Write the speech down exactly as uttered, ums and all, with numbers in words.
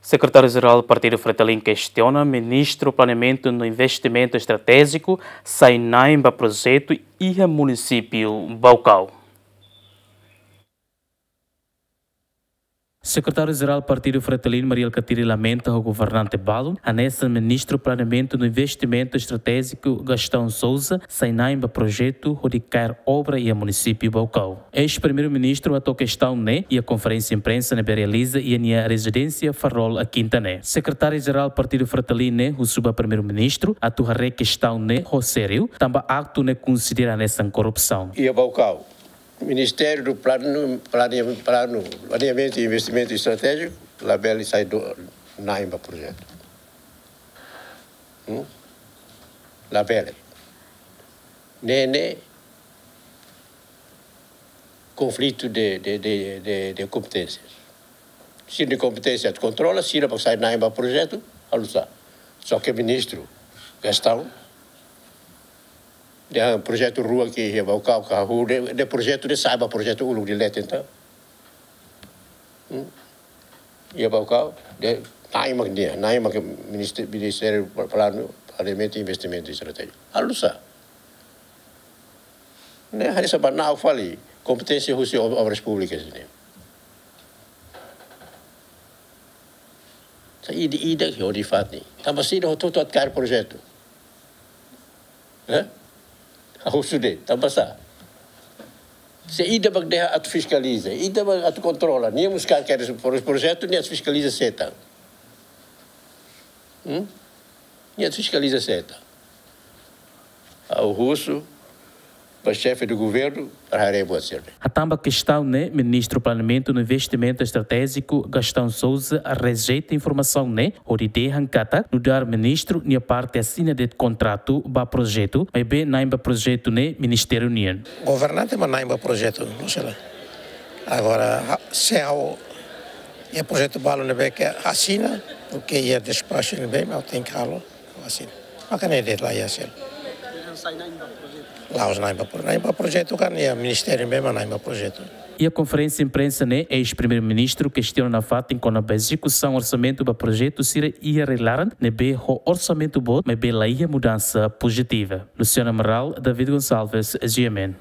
Sekretáriu-Jerál Partidu Fretilin kestiona Ministru Planeamentu no Investimentu Estratéjiku sai na'in ba projetu iha munisípiu Baucau. Sekretáriu-Jerál Partidu Fretilin, Mari Alkatiri, lamenta ho governante balu, hanesan Ministru Planeamentu no Investimentu Estratéjiku, Gastão Sousa, sai na'in ba projetu hodi kaer obra iha munisípiu Baucau. Eis-Primeiru-Ministru hato'o kestaun ne'e iha konferénsia imprensa ne'ebé realiza iha nia rezidénsia Farol, Kinta ne'e. Sekretáriu-Jerál Partidu Fretilin ne'e husu ba Primeiru-Ministru atu haree kestaun ne'e ho sériu, tanba aktu ne'e konsidera hanesan korrupsaun. Iha Baucau, Ministériu do Planu, Plane-, Planu, Planeamentu i Investimentu Estratéjiku, labele sai do, na'in ba projetu. Hmm? Labele. Ne'e, ne'e konflitu de, de, de, de, de kompeténsias. Sira-nia kompeténsia atu kontrola, sira mak sai na'in ba projetu, halo sá. Só ke ministru, kestaun, dehan projetu rua ke iha Baucau ka hahú, ne'e, ne'e projetu ne'e sai ba projetu uluk de'it entaun. Hmm? Iha Baucau, ne'e na'in mak nia, na'in mak Ministé-, Ministériu Planu, Planeamentu i Investimentu Estratéjiku. Halo sá. Ne'e hanesan ba na'ok fali kompeténsia husi ob-, Obras Públikas ne'e. Saida, ida ke hodi fatin. Tanba sira hotu-hotu atu kaer projetu. Eh? Ha'u husu de'it, tanba sá. Se ida mak dehan atu fiskaliza, ida mak atu kontrola, nia mós kaer, kaer pro-, projetu, nia atu fiskaliza sé tan. Hmm? Nia atu fiskaliza sé tan. Ha'u husu ba xefe do governu para haree buat sira-ne'e. Hatán ba kestaun ne'e, Ministru Planeamentu no Investimentu Estratéjiku, Gastão Sousa, rejeita informasaun ne'e, hodi dehan katak nu'udar ministru nia parte asina de'it kontratu ba projetu, maibé na'in ba projetu ne'e ministériu nian. Governante mak na'in ba projetu, não sei lá. Agora, ha-, se ha'u iha projetu balu ne'ebé ke asina, porque iha despaxu ne'ebé, ha'u tenke halo, asina. Maka ne'e de'it, la iha selu. La'ós na'in ba pro-, na'in ba projetu kan iha ministériu ne'ebé mak na'in ba projetu. Iha konferénsia imprensa ne'e, eis-Primeiru-Ministru kestiona nafatin kona-ba ezekusaun orsamentu ba projetu sira iha rai-laran ne'ebé ho orsamentu boot, maibé la iha mudansa pozitiva. Luciano Amaral, David Gonçalves, G M N.